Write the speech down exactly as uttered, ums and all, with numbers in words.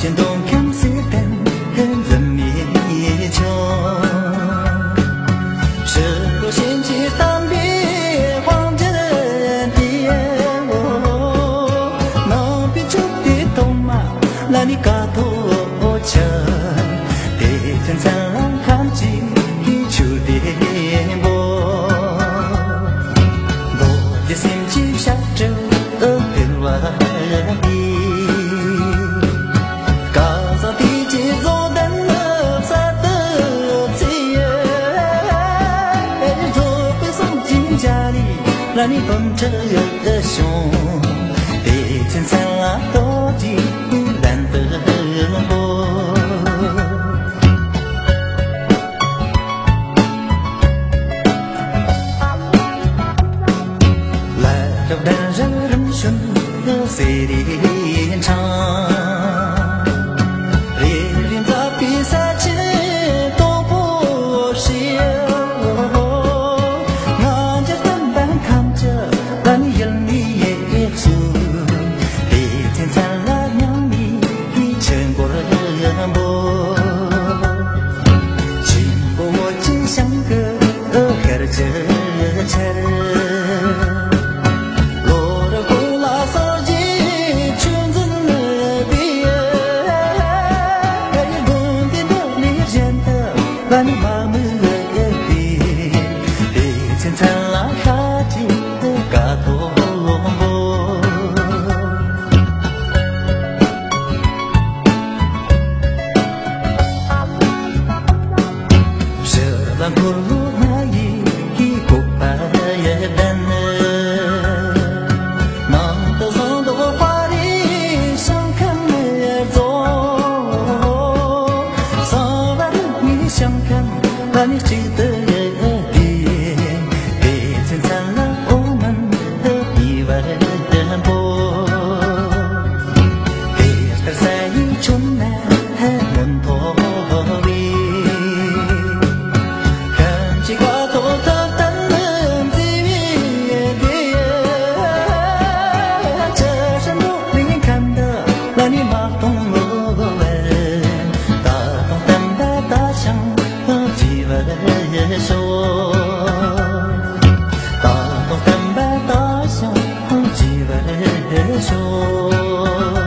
སྦྱིན་གཏོང་ཁམས་སུ་བསྟན་འཛིན་མི་ཆོག་ཕྱི་རོལ་ཞིང་གི་གཏམ་པའི་དབང་གྱུར་ཏེ། ནང་པའི་ཆོས་དེ་གཏོང་མ་ལ་ནི་དཀའ་ཐུབ་ཆེ། དེ་ཚེ་མཚན་ལ་ཁམས་ཀྱི་ཆོས་དེ་འབོ། རྡོ་རྗེ་སེམས་ཀྱི་ཞབས་ཁྲ་འཕེལ་བ་ཡིས། བཀའ་སྩལ་དེ་ཀྱི་རྫོགས་ལྡན་ནི་གསར་དུ་བརྩིས། རྫོགས་པའི་སངས་རྒྱས་འཇའ་ལུས་ལ་ནི་དོན་གྲུབ་བྱུང་། དེ་ཚེ་མཚན་ལ་རྡོ་རྗེ་གདན་དུ་འབོ། ལ་རབ་གདན་རབ་རིམ་བྱོན་གསེར་རིའི་འཕྲང་། རེ་རེ་འཛག་པའི་ས་ཆེན་དོག་པོ་ཞིག་ང་འཇིག་རྟེན་པ་ཐམས་ཅད་ལ་ནི་ཡིད་ནི་ཡིད་སུ། དེ་ཚེ་མཚན་ལ་མྱང་མི་ཆོས་འཁོར་འབོ། ཆེན་པོ་མོ་ཆེ་ཞིང་གི་ཤར་གྱི་ཆར། ལོ་རེ་གོང་ལ་སངས་རྒྱས་ཆོས་འཛིན་པའི། དགོན་སྡེ་འདི་ནས་གཞན་དུ་ལ་ནི་མ་མི་ལས་ཏེ། དེ་ཚེ་མཚན་ལ་ཤ་ཅི་དཀའ་ཐོབ་འབོ། ཕྱིར་ལ་འཁོར་ལོ་ལྔ་ཡི་བཀོད་པ་ཡི་གདན། ནང་དུ་བཟང་དུ་དཔའ་རིས་ཞིང་ཁམས་རྫོགས། གསང་བ་རིགས་ལྔའི་ཞིང་ཁམས་ལ་ནི་གཅིག་ཏུ་བསྡུས། དེ་ཚེ་མཚན་ལ་ཨོཾ་མཉྫུ་པར་འབོ། དེ་ལྟར་ས་ཡི་ཆུ་ན་མངོན་མཐོ་བའི། ཁམས་ཀྱི་དཀའ་ཐུབ་ཐུབ་བསྟན་མཛད་པའི་དེ། ཅི་ཕྱིར་འགྲོ་གླིང་ཁམས་འདི་ལ་ནི་མ་སྟོང་བར། ད་དུང་བསྟན་པ་དར་ཞིང་རྒྱས་པར་ཤོག་ད་དུང་བསྟན་པ་དར་ཞིང་རྒྱས་པར་ཤོག